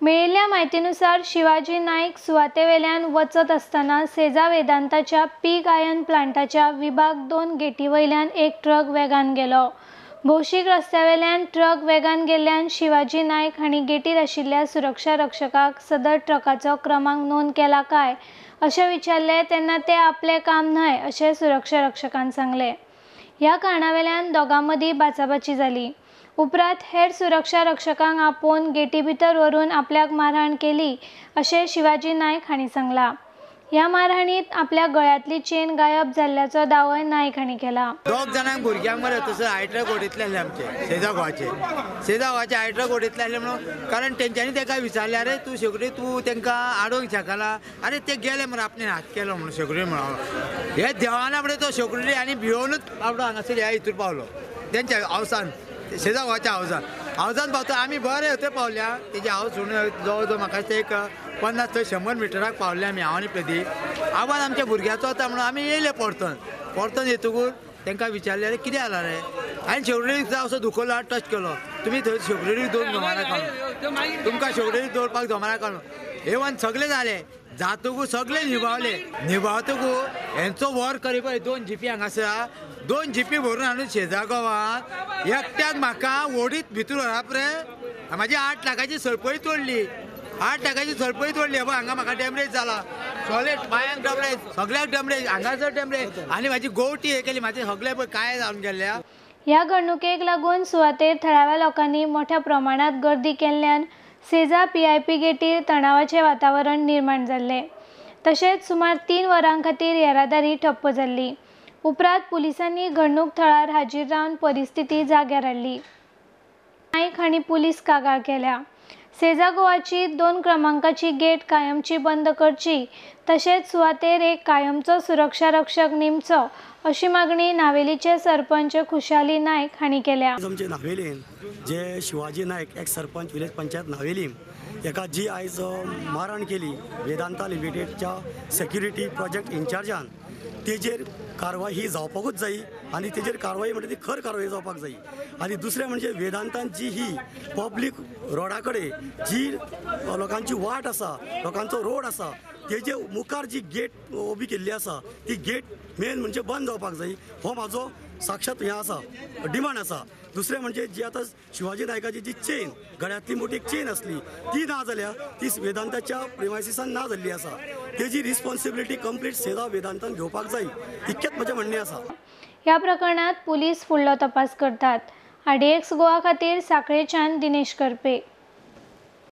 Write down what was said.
मेळिल्ल्या म्हायतीनुसार शिवाजी नायक सुवातेवेल्यान वचत आसतना सेजा वेदांताच्या पीग आयर्न प्लांटाच्या विभाग 2 गेटी वयल्यान एक ट्रक वेगान गेलो. भौशीक रस्त्यावेल्यान ट्रक वेगान गेल्ल्यान शिवाजी नायक हांणी गेटीर आशिल्ल्या सुरक्षा रक्षकाक सदर ट्रकाचो क्रमांक नोंद केला काय अशें विचारलें तेन्ना ते आपलें काम न्हय अशें सुरक्षा रक्षकान सांगलें. ह्या कारणावेल्यान दोगां मदीं बाचाबाची जाली. उपरांत हेर सुरक्षा रक्षकांक आपोवन गेटी भितर व्हरून आपल्याक मारहाण केली अशें शिवाजी नायक हांणी सांगलां. ह्या मारहाणीत आपल्या गळ्यांतली चेन गायब जाल्ल्याचो दावोय नायक हांणी केला. दोग जाणांक भुरग्यांक मरे तसो हाय ट्रक ओडयतले आसले आमचे सेजा गोवाचे, सेजा गोवाचे हाय ट्रक ओडयतले आसले म्हणून, कारण तेंच्यांनी ताका विचारलें, अरे तूं सेक्युरिटी तूं तांकां आडोवंक शकना, अरे ते गेले म्हणून आपणे हात केलो म्हणून सेक्युरिटी म्हणून हे देवाना फुडें तो सेक्युरिटी आनी भियोनूच बाबडो हांगासर ह्या हितूर पावलो. तेंच्या हावसान, सेजा गोवाच्या हावसान, हावसान पावता आमी बरे थंय पावल्या. तेजे हावस सोडून जवळ जवळ म्हाका एक 50 ते 100 मिटराक पावले आमी, हांव आनी प्रदीप. आवाज आमच्या भुरग्याचो वता म्हणून आमी येयले परतून. परतून येतकूच तांकां विचारलें, अरे कितें जालां रे? हांवें सेक्युरिटीक असो दुखवलो, टच केलो, तुमी थंय सेक्युरिटीक दवरून जमाना काडून, तुमकां सेक्युरिटीक दवरपाक जमाना काडून एवन सगळें जालें. जातकूच सगळें निभावलें. निभावतकूच हेंचो वर करी पळय 2 जीपी हांगासर, 2 जीपी भरून हाडून शेजा गोवान एकट्याक म्हाका ओडीत भितर व्हरप रे. म्हाजी 8 लाखाची सरपळी तोडली, 8 लाखाची सरपळी तोडली. पळय हांगा म्हाका डॅमेज जाला, सॉलिड पांयांक डॅमेज, सगळ्याक डॅमेज, हांगासर डॅमेज, आनी म्हाजी गोवटी हे केली, म्हाजे सगळे पळय काय जावन गेल्ल्या. ह्या घडणुकेक लागून सुवातेर थळाव्या लोकांनी मोठ्या प्रमाणात गर्दी केल्ल्यान सेजा पीआयपी गेटीर तणावाचें वातावरण निर्माण जाल्लें. तशेंच सुमार 3 वरां खातीर येरादारी ठप्प जाल्ली. उपरांत पुलिसांनी घडणूक थळार हाजीर रावन परिस्थिती जाग्यार हाडली. नायक हांणी पुलीस कागाळ केल्या. सेजा गोवाची 2 क्रमांकाची गेट कायमची बंद करची, तशेंच सुवातेर एक कायमचो सुरक्षा रक्षक नेमचो अशी मागणी नावेलीचे सरपंच खुशाली नायक हांणी केल्या. आमचे नावेलीन जे शिवाजी नायक एक सरपंच विलेज पंचायत नावेली एका जी आयज मारहाण केली वेदांता लिमिटेडच्या सेक्युरिटी प्रोजेक्ट इन्चार्जान, तेजेर कारवाय ही जावपाकूच जाय आनी तेजेर कारवाय म्हणजे ती खर कारवाय जावपाक जाय. आनी दुसरें म्हणजे वेदांतान जी ही पब्लीक रोडा कडेन जी लोकांची वाट आसा, लोकांचो रोड आसा, तेजे मुखार जी गेट उबी केल्ली आसा ती गेट मेन म्हणजे बंद जावपाक जाय, हो म्हाजो साक्षात हें आसा, डिमांड आसा. दुसरें म्हणजे जी आतां शिवाजी नायकाची जी चेन, गळ्यांतली मोठी एक चेन आसली ती ना जाल्या, ती वेदांताच्या प्रिमायसिसान ना जाल्ली आसा, तेजी रिस्पॉन्सिबिलिटी कंप्लीट सेजा वेदांतान घेवपाक जाय, इतकेंच म्हजें म्हणणें आसा. ह्या प्रकरणात पुलीस फुडलो तपास करतात. आरडीएक्स गोवा खातीर साखळेच्यान दिनेश करपे.